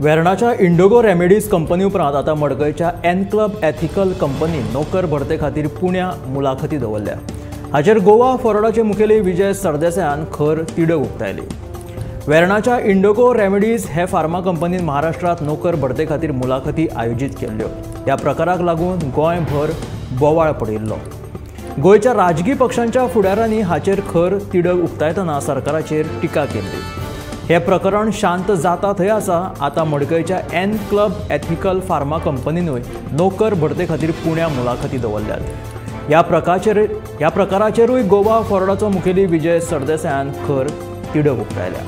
वेर्णाच्या इंडोगो remedies company उपरांत आतां मडकयच्या एन क्लब एथिकल कंपनी नोकर भरते खातीर पुण्या मुलाखती दवरल्या. हाचेर गोवा फॉरवर्डाचे मुखेली विजय सरदेसायान खर तिडक उक्तायली. वेर्णाच्या इंडोगो रेमेडीज हे फार्मा कंपनीन महाराष्ट्रांत नोकर भरते खातीर मुलाखती आयोजीत केल्ल्यो. ह्या प्रकाराक लागून गोंयभर बोवाळ पडिल्लो. गोंयच्या राजकी पक्षांच्या फुडारांनी हाचेर खर तिडक उक्तायतना सरकाराचेर टिका केल्ली. हे प्रकरण शांत जाता थंय आसा. आतां मडकयच्या एन क्लब एथिकल फार्मा कंपनीनूय नोकर भरते खातीर पुण्या मुलाखती दवरल्यात. ह्या प्रकाराचेरूय गोवा फॉरवर्डाचो मुखेली विजय सरदेसायान खर तिडक उक्तायल्या.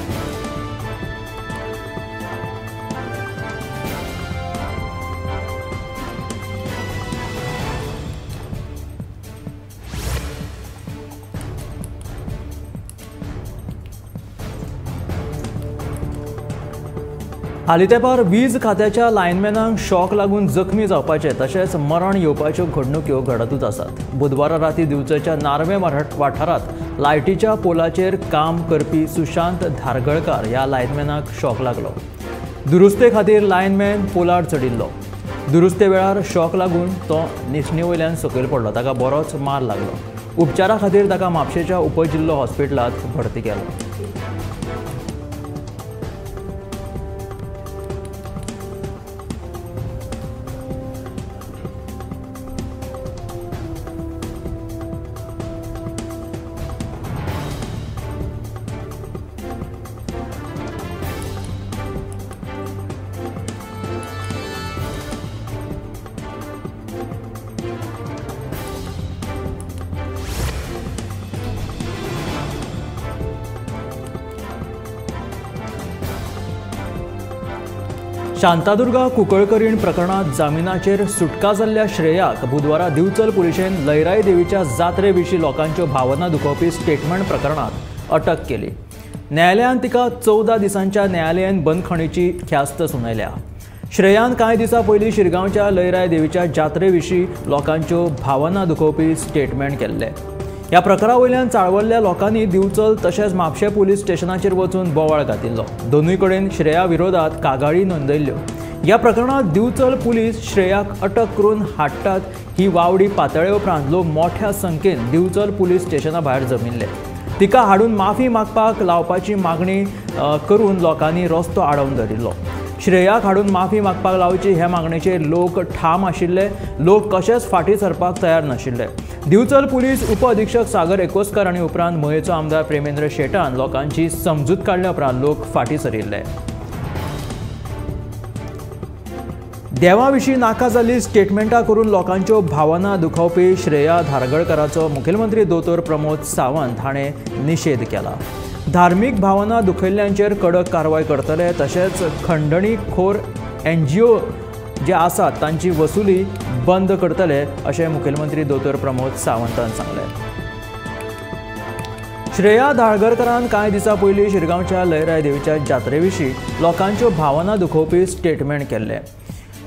हालीं तेंपार वीज खात्याच्या लायनमॅनांक शॉक लागून जखमी जावपाचे तशेंच मरण येवपाच्यो घडणुक्यो घडतूच आसात. बुधवारा राती दिवचलच्या नार्वे वाठारांत लायटीच्या पोलाचेर काम करपी सुशांत धारगळकार ह्या लायनमॅनाक शॉक लागलो. दुरुस्ते खातीर लायनमॅन पोलार चडिल्लो. दुरुस्ते वेळार शॉक लागून तो निसणी वयल्यान सकयल पडलो. ताका बरोच मार लागलो. उपचारा खातीर ताका म्हापशेच्या उपजिल्लो हॉस्पिटलांत भरती केलो. शांतादुर्गा कुंकळकरीण प्रकरणात जामिनाचेर सुटका जाल्ल्या श्रेयाक बुधवारा दिवचल पुलिशेन लयराई देवीच्या जात्रे विशीं लोकांच्यो भावना दुखोवपी स्टेटमेंट प्रकरणात अटक केली. न्यायालयान तिका 14 दिसांच्या न्यायालयीन बंदखणीची ख्यास्त सुनायल्या. श्रेयान कांय दिसां पयलीं शिरगांवच्या लयराई देवीच्या जात्रे विशीं लोकांच्यो भावना दुखोवपी स्टेटमेंट केल्लें. ह्या प्रकारा वयल्यान चाळवल्ल्या लोकांनी दिवचल तशेंच म्हापशें पुलीस स्टेशनाचेर वचून बोवाळ घातिल्लो. दोनूय कडेन श्रेया विरोधात कागाळी नोंदयल्ल्यो. ह्या प्रकरणांत दिवचल पुलीस श्रेयाक अटक करून हाडटात ही वावडी पातळे उपरांत लोक मोठ्या संख्येन दिवचल पुलीस स्टेशना भायर जमिल्ले. तिका हाडून माफी मागपाक लावपाची मागणी करून लोकांनी रस्तो आडोवन धरिल्लो. श्रेयाक हाडून माफी मागपाक लावची हे मागणेचेर लोक ठाम आशिल्ले. लोक कशेंच फाटीं सरपाक तयार नाशिल्ले. दिवचल पुलीस उपअधिक्षक सागर एकोस्कर आनी उपरांत मयेचो आमदार प्रेमेंद्र शेटान लोकांची समजूत काडल्या उपरांत लोक फाटीं सरिल्ले. देवा विशीं नाका जाल्ली स्टेटमेंटां करून लोकांच्यो भावना दुखावपी श्रेया धारगळकराचो मुखेलमंत्री दोतोर प्रमोद सावंत हाणें निशेध केला. धार्मीक भावना दुखयल्ल्यांचेर कडक कारवाय करतले तशेंच खंडणीखोर एनजीओ जे आसात तांची वसुली बंद करतले अशें मुखेलमंत्री दोतोर प्रमोद सावंतान सांगलें. श्रेया धारगळकरान कांय दिसां पयलीं शिरगांवच्या लयराई देवीच्या जात्रे विशीं लोकांच्यो भावना दुखोवपी स्टेटमेंट केल्लें.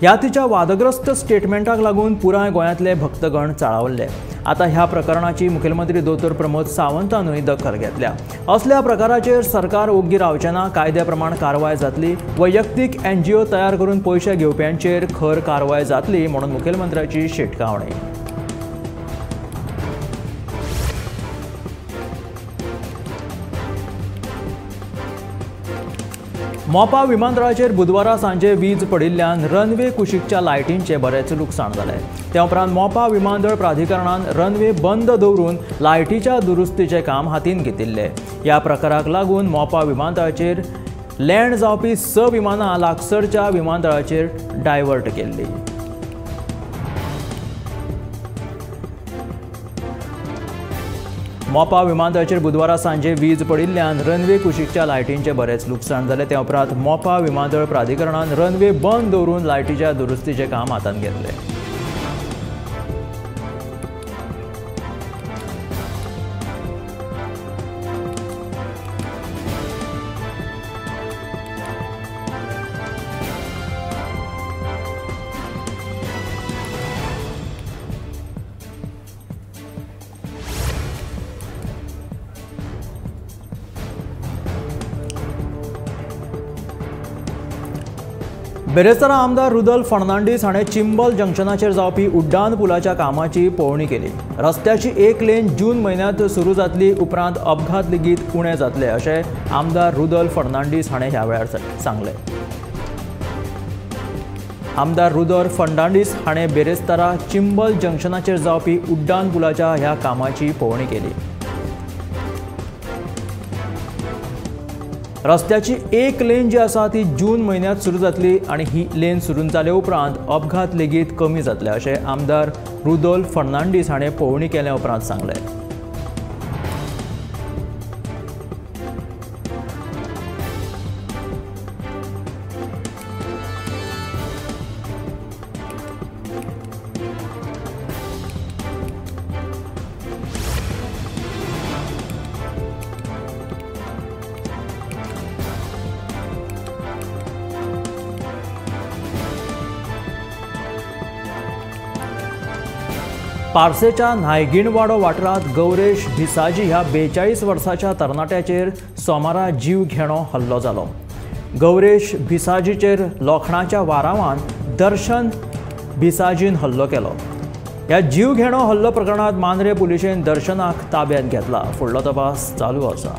ह्या तिच्या वादग्रस्त स्टेटमेंटाक लागून पुराय गोंयांतले भक्तगण चाळवल्ले. आतां ह्या प्रकरणाची मुखेलमंत्री दोतोर प्रमोद सावंतानूय दखल घेतल्या. असल्या प्रकाराचेर सरकार ओग्गी रावचें ना, कायद्या प्रमाण कारवाय जातली. वैयक्तीक एनजीओ तयार करून पयशे घेवप्यांचेर खर कारवाय जातली म्हणून मुखेलमंत्र्याची शिटकावणी. मोपा विमानतळाचेर बुधवारा सांजे वीज पडिल्ल्यान रनवे कुशीकच्या लायटींचें बरेंच लुकसाण जालें. त्या उपरांत मोपा विमानतळ प्राधिकरणान रनवे बंद दवरून लायटीच्या दुरुस्तीचें काम हातीन घेतिल्लें. ह्या प्रकाराक लागून मोपा विमानतळाचेर लँड जावपी 6 विमानां लागसरच्या विमानतळाचेर डायवर्ट केल्लीं. मोपा विमानतळाचेर बुधवारा सांजे वीज पडिल्ल्यान रनवे कुशीकच्या लायटींचें बरेंच लुकसाण जालें. त्या उपरांत मोपा विमानतळ प्राधिकरणान रनवे बंद दवरून लायटीच्या दुरुस्तीचें काम हातांत घेतलें. बेरेस्तारा आमदार रुदल फर्नांडीस हाणें चिंबल जंक्शनाचेर जावपी उड्डाण पुलाच्या कामाची पळोवणी केली. रस्त्याची एक लेन जून म्हयन्यांत सुरू जातली, उपरांत अपघात लेगीत उणे जातले अशें आमदार रुदल फर्नांडीस हाणें ह्या वेळार सांगलें. आमदार रुदल फर्नांडीस हाणें बेरेस्तारा चिंबल जंक्शनाचेर जावपी उड्डाण पुलाच्या ह्या कामाची पळोवणी केली. रस्त्याची एक लेन जी आसा ती जून म्हयन्यांत सुरू जातली आनी ही लेन सुरू जाले उपरांत अपघात लेगीत कमी जातले अशें आमदार रुदोल्फ फर्नांडीस हाणें पळोवणी केल्या उपरांत सांगलें. पार्सेच्या नायगिणवाडो वाठारांत गौरेश भिसाजी ह्या 42 वर्साच्या तरणाट्याचेर सोमारा जीव घेणो हल्लो जालो. गौरेश भिसाजीचेर लोखणाच्या वारावान दर्शन भिसाजीन हल्लो केलो. ह्या जीव घेणो हल्लो प्रकरणांत मांद्रे पुलिशेन दर्शनाक ताब्यांत घेतला. फुडलो तपास चालू आसा.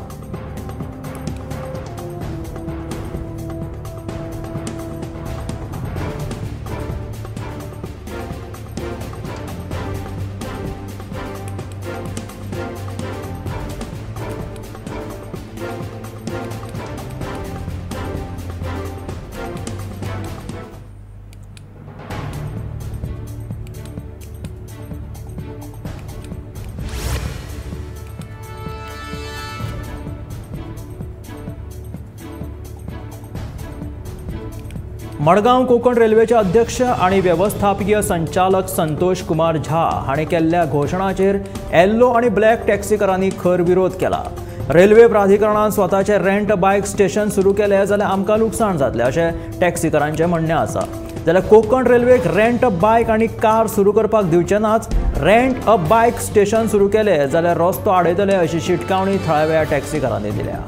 मडगांव कोंकण रेल्वेचे अध्यक्ष आणि व्यवस्थापकीय संचालक संतोष कुमार झा हांणी केल्ल्या घोशणाचेर येल्लो आणि ब्लॅक टॅक्सीकारांनी खर विरोध केला. रेल्वे प्राधिकरणान स्वताचे रेंट बायक स्टेशन सुरू केले जाल्यार आमकां लुकसाण जातलें अशें टॅक्सीकारांचें म्हणणें आसा. जाल्यार कोंकण रेल्वेक रेंट बायक आनी कार सुरू करपाक दिवचे नाच, रेंट अ बायक स्टेशन सुरू केले जाल्यार रस्तो आडयतले अशी शिटकावणी थळाव्या टॅक्सीकारांनी दिल्या.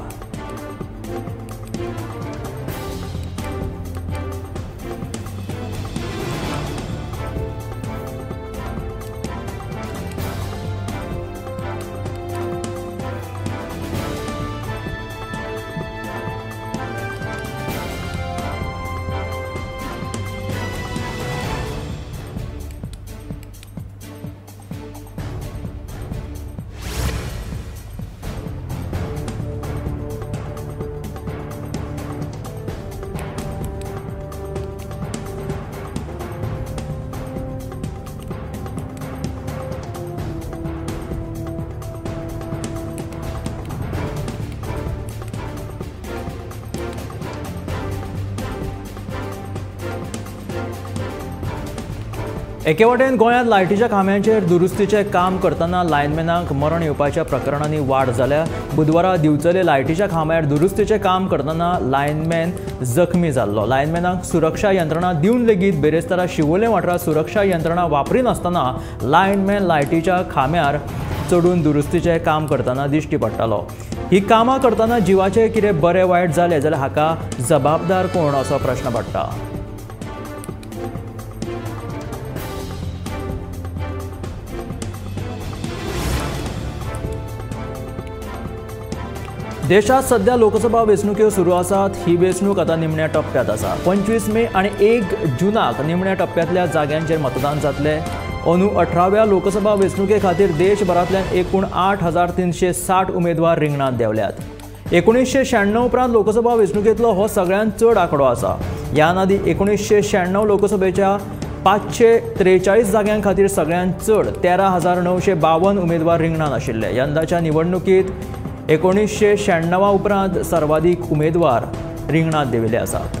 एके वटेन गोंयांत लायटीच्या खांब्यांचेर दुरुस्तीचें काम करतना लायनमॅनाक मरण येवपाच्या प्रकरणांनी वाड जाल्या. बुधवारा दिवचले लायटीच्या खांब्यार दुरुस्तीचें काम करतना लायनमॅन जखमी जाल्लो. लायनमॅनाक सुरक्षा यंत्रणा दिवन लेगीत बेरेस्तारा शिवोले वाठारांत सुरक्षा यंत्रणा वापरिनासतना लायनमॅन लायटीच्या खांब्यार चडून दुरुस्तीचें काम करतना दिश्टी पडटालो. ही कामां करतना जिवाचें कितें बरें वायट जालें जाल्यार हाका जबाबदार कोण असो प्रश्न पडटा. देशात सध्या लोकसभा वेंचणुक्यो सुरू आसात. ही वेंचणूक आतां निमण्या टप्प्यात आसा. 25 मे आनी 1 जुनाक निमण्या टप्प्यांतल्या जाग्यांचेर मतदान जातलें. अंदू 18व्या लोकसभा वेंचणुके खातीर देशभरांतल्यान एकूण 8360 उमेदवार रिंगणांत देंवल्यात. 1996 उपरांत लोकसभा वेंचणुकेंतलो हो सगळ्यांत चड आंकडो आसा. ह्या आदीं 1996 लोकसभेच्या 543 जाग्यां खातीर सगळ्यांत चड 13,952 उमेदवार रिंगणांत आशिल्ले. यंदाच्या निवडणुकीत 1996 उपरांत सर्वाधिक उमेदवार रिंगणांत देंविल्ले आसात.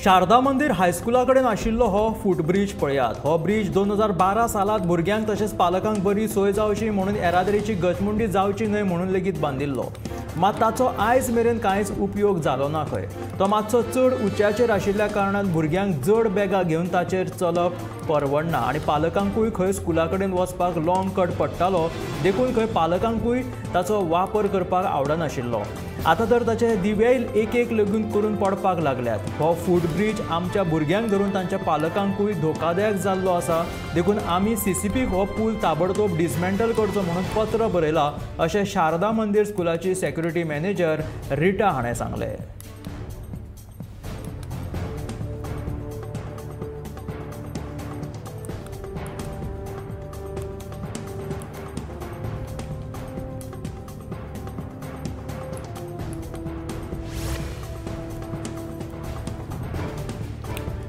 शारदा मंदीर हायस्कुला कडेन आशिल्लो हो फुटब्रीज पळयात। हो ब्रीज 2012 सालांत भुरग्यांक तशेंच पालकांक बरी सोय जावची म्हणून येरादारीची गचमुंडी जावची न्हय म्हणून लेगीत बांदिल्लो, मात ताचो आयज मेरेन कांयच उपयोग जालो ना खंय। तो मातसो चड उंचाचेर आशिल्ल्या कारणान भुरग्यांक जड बॅगां घेवन ताचेर चलप परवडना आनी पालकांकूय खंय स्कुला कडेन वचपाक लॉंग कट पडटालो, देखून खंय पालकांकूय ताचो वापर करपाक आवडनाशिल्लो। आतां तर ताचे दिवेय एक एक लगून करून पडपाक लागल्यात। हो फुटब्रीज आमच्या भुरग्यांक धरून तांच्या पालकांकूय धोकादायक जाल्लो आसा, देखून आमी सीसीपीक हो पूल ताबडतोब डिसमेंटल करचो म्हणून पत्र बरयलां अशें शारदा मंदीर स्कुलाची सेक्युरिटी मॅनेजर रिटा हाणें सांगलें।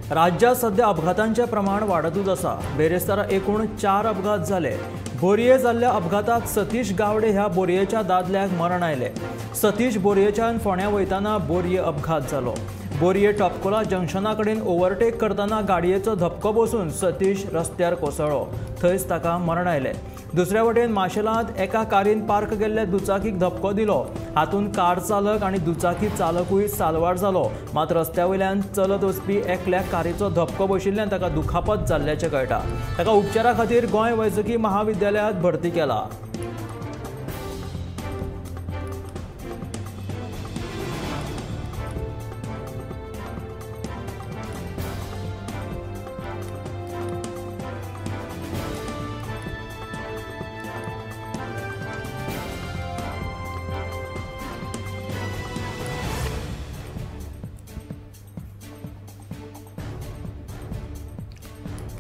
राज्यात सध्या अपघातांचे प्रमाण वाडतूच आसा। बेरेस्तारा एकूण 4 अपघात जाले। बोरये जाल्ल्या अपघातात सतीश गावडे ह्या बोरयेच्या दादल्याक मरण आयलें। सतीश बोरयेच्यान फोंड्या वयताना बोरये अपघात जालो। बोरये टॉपकोला जंक्शना कडेन ओव्हरटेक करतना गाडयेचो धपको बसून सतीश रस्त्यार कोसळ्ळो, थंयच ताका मरण आयलें। दुसऱ्या वटेन माशेलांत एका कारीन पार्क केल्ल्या दुचाकीक धपको दिलो। हातूंत कार चालक आनी दुचाकी चालकूय साल्वार जालो। मात रस्त्या वयल्यान चलत वचपी एकल्याक कारीचो धपको बशिल्ल्यान ताका दुखापत जाल्ल्याचें कळटा। ताका उपचारा खातीर गोंय वैजकी महाविद्यालयांत भरती केला।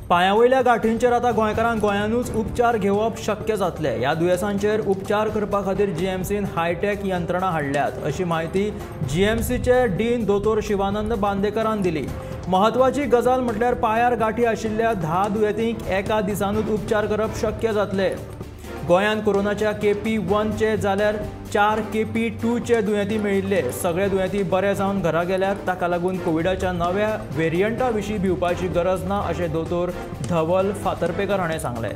पांयावयल्या गांठींचेर आतां गोंयकारांक गोंयानूच उपचार घेवप शक्य जातलें। ह्या दुयेंसांचेर उपचार करपा खातीर जीएमसीन हायटेक यंत्रणा हाडल्यात अशी म्हायती जीएमसीचे डीन दोतोर शिवानंद बांदेकरान दिली। म्हत्वाची गजाल म्हटल्यार पांयार गांठी आशिल्ल्या 10 दुयेंतींक एका दिसानूच उपचार करप शक्य जातलें। गोंयांत कोरोनाच्या KP1चे जाल्यार 4 KP2चे दुयेंती मेळिल्ले। सगळे दुयेंती बरे जावन घरा गेल्यात। ताका लागून कोविडाच्या नव्या वेरियंटा विशीं भिवपाची गरज ना अशें दोतोर धवल फातर्पेकर हाणें सांगलें।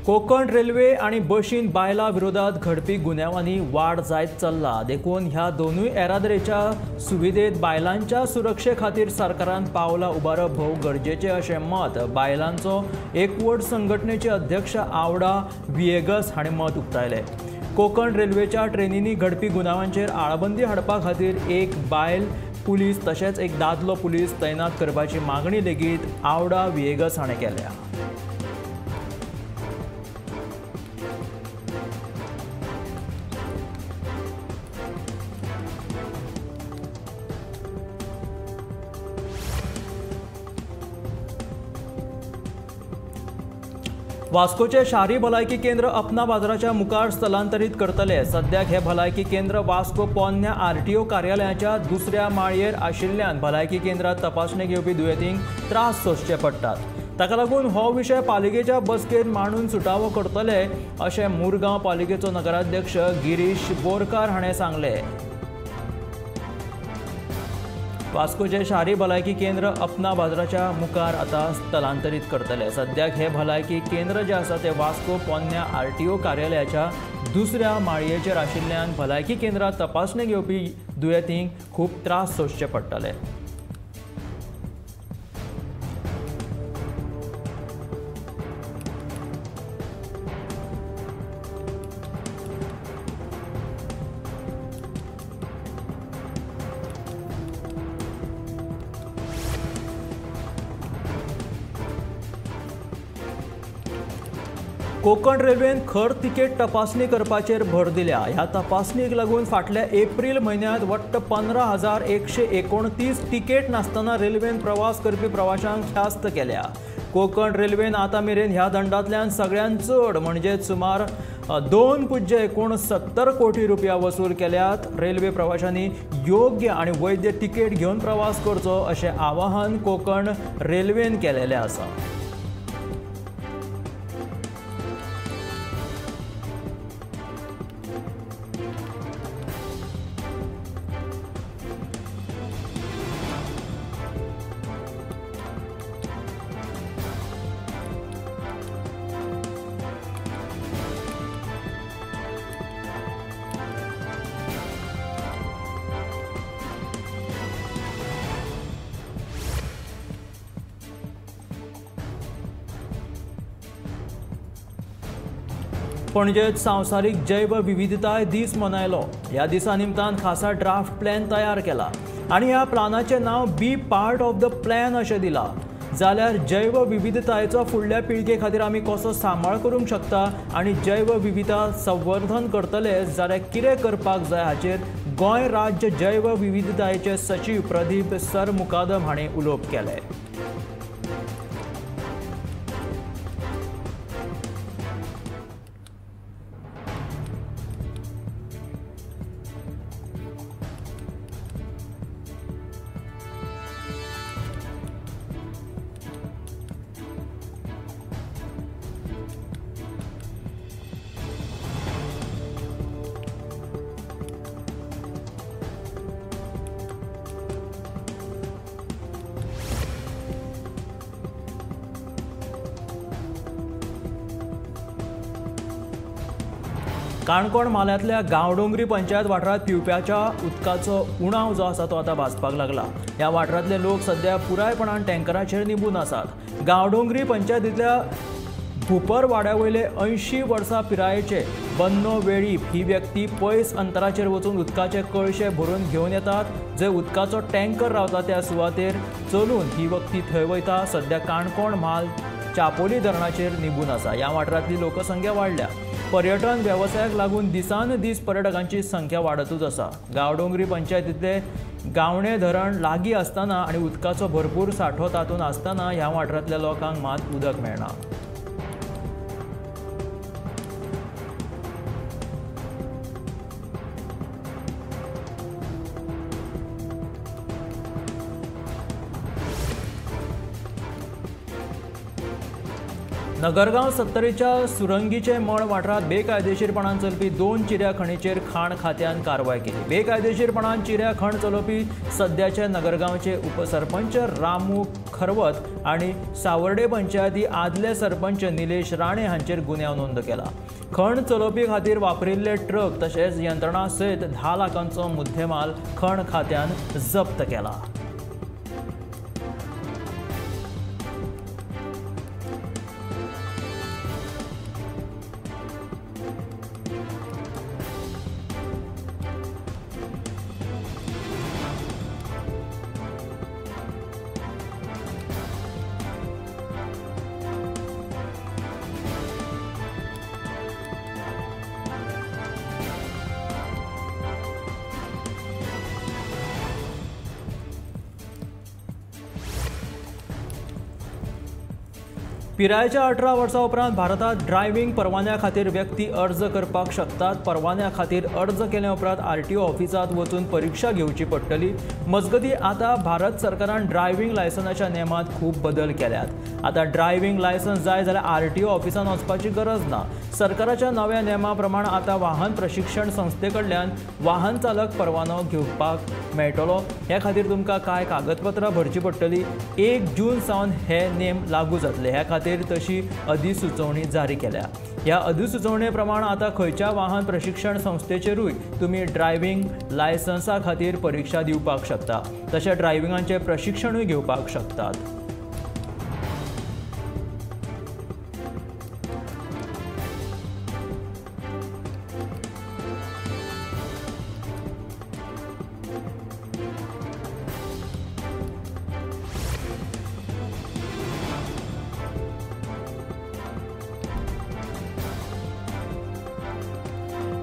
कोकण रेल्वे आनी बशीन बायलां विरोधात घडपी गुन्यांवांनी वाड जायत चल्ला, देखून ह्या दोनूय येरादारीच्या सुविधेत बायलांच्या सुरक्षे खातीर सरकारान पावलां उबारप भोव गरजेचें अशें मत बायलांचो एकवट संघटनेचे अध्यक्ष आवडा विएगस हाणें मत उक्तायलें। कोकण रेल्वेच्या ट्रेनींनी घडपी गुन्यांवांचेर आळाबंदी हाडपा खातीर एक बायल पुलीस तशेंच एक दादलो पुलीस तैनात करपाची मागणी लेगीत आवडा विएगस हाणें केल्या। वास्कोचे शारी भलायकी केंद्र अपना बाजाराच्या मुखार स्थलांतरीत करतले। सद्याक हे भलायकी केंद्र वास्को पोन्न्या आरटीओ कार्यालयाच्या दुसऱ्या माळयेर आशिल्ल्यान भलायकी केंद्रात तपासणी घेवपी दुयेंतींक त्रास सोंसचे पडटात। ताका लागून हो विशय पालिकेच्या बसकेत मांडून सुटावो करतले अशें मुरगांव पालिकेचो नगराध्यक्ष गिरीश बोरकार हाणें सांगलें। वास्कोचे शारी भलायकी केंद्र अपना बाजाराच्या मुखार आतां स्थलांतरीत करतले। सद्याक हे भलायकी केंद्र जें आसा तें वास्को पोन्न्या आरटीओ कार्यालयाच्या दुसऱ्या माळयेचेर आशिल्ल्यान भलायकी केंद्रात तपासणी घेवपी दुयेंतींक खूब त्रास सोंसचे पडटले। कोकण रेल्वेन खर तिकेट तपासणी करपाचेर भर दिल्या. ह्या तपासणीक लागून फाटल्या एप्रील म्हयन्यांत वट्ट 15,129 तिकेट नासतना रेल्वेन प्रवास करपी प्रवाशांक ख्यास्त केल्या. कोकण रेल्वेन आतां मेरेन ह्या दंडांतल्यान सगळ्यांत चड म्हणजे सुमार 2.69 कोटी रुपया वसूल केल्यात. रेल्वे प्रवाशांनी योग्य आनी वैद्य तिकेट घेवन प्रवास करचो अशें आवाहन कोकण रेल्वेन केलेलें आसा. पणजेत संवसारीक जैव विविधताय दीस मनयलो. ह्या दिसा निमतान खासा ड्राफ्ट प्लॅन तयार केला आनी ह्या प्लानाचें नांव be part of the plan अशें दिलां. जाल्यार जैव विविधतायेचो फुडल्या पिळगे खातीर आमी कसो सांबाळ करूंक शकता आनी जैव विविधता संवर्धन करतले जाल्यार कितें करपाक जाय हाचेर गोंय राज्य जैव विविधतायेचे सचीव प्रदीप सरमुकादम हांणी उलोवप केलें. काणकोण म्हालांतल्या गांवडोंगरी पंचायत वाठारांत पिवप्याच्या उदकाचो उणाव जो आसा तो आतां भासपाक लागला. ह्या वाठारांतले लोक सद्या पुरायपणान टँकराचेर निंबून आसात. गांवडोंगरी पंचायतींतल्या भुपर वाड्या वयले 80 वर्सां पिरायेचे बन्नो वेळीप ही व्यक्ती पयस अंतराचेर वचून उदकाचे कळशे भरून घेवन येतात. जंय उदकाचो टँकर रावता त्या सुवातेर चलून ही व्यक्ती थंय वयता. सद्या काणकोण म्हाल चापोली धरणाचेर निंबून आसा. ह्या वाठारांतली लोकसंख्या वाडल्या. पर्यटन वेवसायाक लागून दिसान दीस पर्यटकांची संख्या वाडतूच आसा. गांवडोंगरी पंचायतींतले गावणे धरण लागीं आसतना आनी उदकाचो भरपूर सांठो तातूंत आसतना ह्या वाठारांतल्या लोकांक मात उदक मेळना. नगरगांव सत्तरीच्या सुरंगीचे मळ वाठारांत बेकायदेशीरपणान चलपी 2 चिऱ्या खणीचेर खाण खात्यान कारवाय केली. बेकायदेशीरपणान चिऱ्या खण चलोवपी सद्याचे नगरगांवचे उपसरपंच रामू खरवत आनी सावर्डे पंचायती आदले सरपंच निलेश राणे हांचेर गुन्यांव नोंद केला. खण चलोवपी खातीर वापरिल्ले ट्रक तशेंच यंत्रणा सयत 10 लाखांचो मुद्देमाल खण खात्यान जप्त केला. पिरायेच्या 18 वर्सां उपरांत भारतांत ड्रायव्हिंग परवान्या खातीर व्यक्ती अर्ज करपाक शकतात. परवान्या खातीर अर्ज केल्या उपरांत आरटीओ ऑफिसांत वचून परिक्षा घेवची पडटली. मजगतीं आतां भारत सरकारान ड्रायव्हिंग लायसन्साच्या नेमांत खूब बदल केल्यात. आतां ड्रायव्हिंग लायसन्स जाय जाल्यार आरटीओ ऑफिसांत वचपाची गरज ना. सरकाराच्या नव्या नेमा प्रमाण आतां वाहन प्रशिक्षण संस्थे कडल्यान वाहन चालक परवानो घेवपाक मेळटलो. हे खातीर तुमकां कांय कागदपत्रां भरची पडटली. 1 जून सावन हे नेम लागू जातले. ह्या खातीर तशी अधिसुचोवणी जारी केल्या. ह्या अधिसुचोवणे प्रमाण आतां खंयच्या वाहन प्रशिक्षण संस्थेचेरूय तुमी ड्रायव्हिंग लायसन्सा खातीर परिक्षा दिवपाक शकता. तशें ड्रायव्हिंगाचें प्रशिक्षणूय घेवपाक शकतात.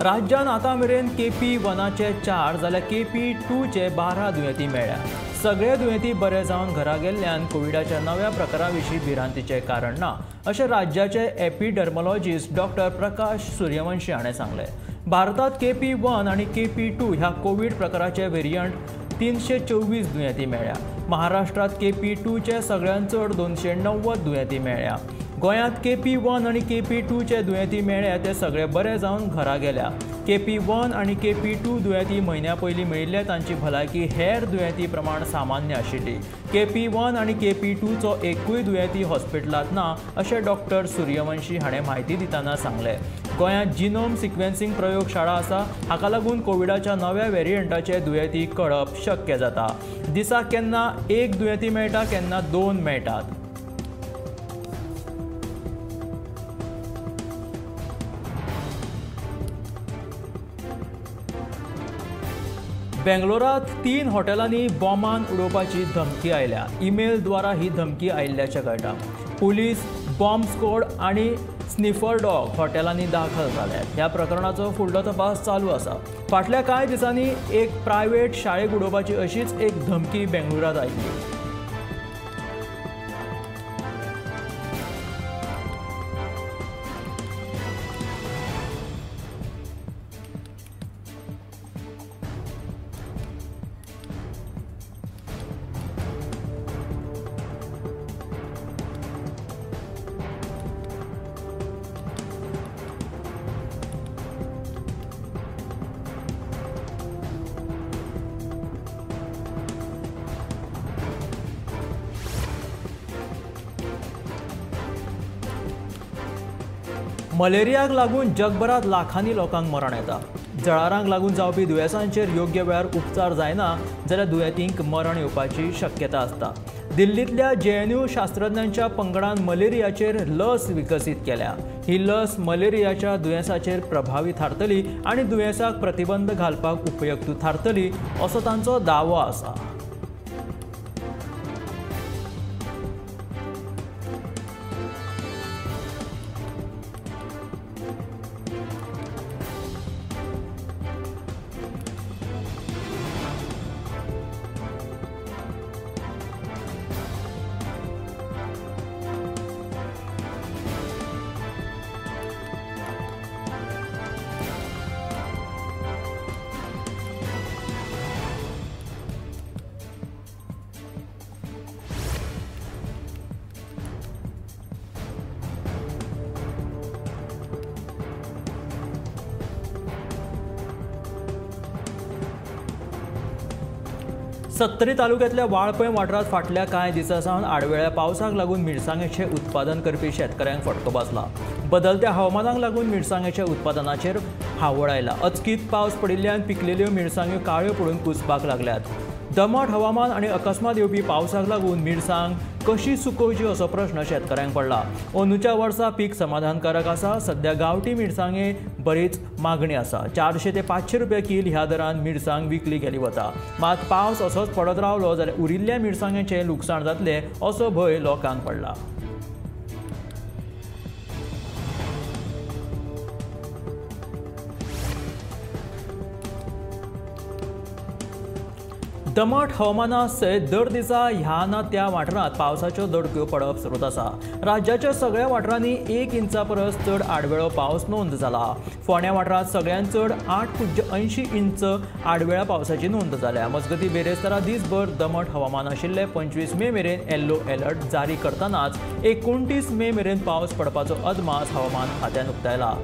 राज्यान आतां मेरेन केपी 1चे 4 जाल्यार केपी 2चे 12 दुयेंती मेळ्ळ्या. सगळे दुयेंती बरे जावन घरा गेल्ल्यान कोविडाच्या नव्या प्रकारा विशीं भिरांतीचें कारण ना अशें राज्याचे एपिडर्मोलॉजिस्ट डॉक्टर प्रकाश सूर्यवंशी हाणें सांगलें. भारतात केपी 1 आनी केपी 2 ह्या कोवीड प्रकाराचे वेरियंट 324 दुयेंती मेळ्ळ्या. महाराष्ट्रात केपी 2चे सगळ्यांत चड 290 दुयेंती मेळ्ळ्या. गोंयांत केपी 1 आनी केपी 2चे दुयेंती मेळ्ळ्या ते सगळे बरे जावन घरा गेल्या. केपी 1 आनी केपी 2 दुयेंती म्हयन्या पयलीं मेळिल्ले तांची भलायकी हेर दुयेंती प्रमाण सामान्य आशिल्ली. केपी 1 आनी केपी 2चो एकूय दुयेंती हॉस्पिटलांत ना अशें डॉक्टर सूर्यवंशी हाणें म्हायती दितना सांगलें. गोंयांत जिनोम सिक्वेन्सिंग प्रयोगशाळा आसा, हाका लागून कोविडाच्या नव्या वेरियंटाचे दुयेंती कळप शक्य जाता. दिसाक केन्ना 1 दुयेंती मेळटा, केन्ना 2 मेळटात. बेंगलोरात 3 हॉटेलांनी बॉमान उडोवपाची धमकी आयल्या. ईमेल द्वारा ही धमकी आयिल्ल्याचें कळटा. पुलीस, बॉम्ब स्क्वॉड आनी स्निफर डॉग हॉटेलांनी दाखल जाल्यात. ह्या प्रकरणाचो फुडलो तपास चालू आसा. फाटल्या कांय दिसांनी एक प्रायव्हेट शाळेक उडोवपाची अशीच एक धमकी बेंगलोरात आयिल्ली. मलेरियाक लागून जगभरात लाखांनी लोकांक मरण येता. जळारांक लागून जावपी दुयेंसांचेर योग्य वेळार उपचार जायना जाल्यार दुयेंतींक मरण येवपाची शक्यता आसता. दिल्लींतल्या जेएनयू शास्त्रज्ञांच्या पंगडान मलेरियाचेर लस विकसीत केल्या. ही लस मलेरियाच्या दुयेंसाचेर प्रभावी थारतली आनी दुयेंसाक प्रतिबंध घालपाक उपयुक्त थारतली असो तांचो दावो आसा. सत्तरी तालुक्यातल्या वाळपय वाठारांत फाटल्या कांय दिसां सावन आडवेळ्या पावसाक लागून मिरसांगेचें उत्पादन करपी शेतकऱ्यांक फटको बसला. बदलत्या हवामानाक लागून मिरसांगेच्या उत्पादनाचेर हावळ आयला. अचकीत पावस पडिल्ल्यान पिकलेल्यो मिरसांग्यो काळ्यो पडून कुसपाक लागल्यात. दमट हवामान आनी अकस्मात येवपी पावसाक लागून मिरसांग कशी सुकोवची असो प्रश्न शेतकऱ्यांक पडला. अंदूच्या वर्सा पीक समाधानकारक आसा. सध्या गांवठी मिरसांगे बरीच मागणी आसा. 400 ते 500 रुपया कील ह्या दरान मिरसांग विकली गेली वता. मात पावस असोच पडत रावलो जाल्यार उरिल्ल्या मिरसांगेचें लुकसाण जातलें असो भंय लोकांक पडला. दमट हवामाना सयत दर दिसा ह्या ना त्या वाठारांत पावसाच्यो दडक्यो पडप सुरू आसा. राज्याच्या सगळ्या वाठारांनी 1 इंचा परस चड आडवेळो पावस नोंद जाला. फोंड्या वाठारांत सगळ्यांत चड 8.80 इंच आडवेळ्या पावसाची नोंद जाल्या. मजगतीं बेरेस्तारा दिसभर दमट हवामान आशिल्लें. 25 मे मेरेन येल्लो अलर्ट जारी करतनाच 29 मे मेरेन पावस पडपाचो अदमास हवामान खात्यान उक्तायला.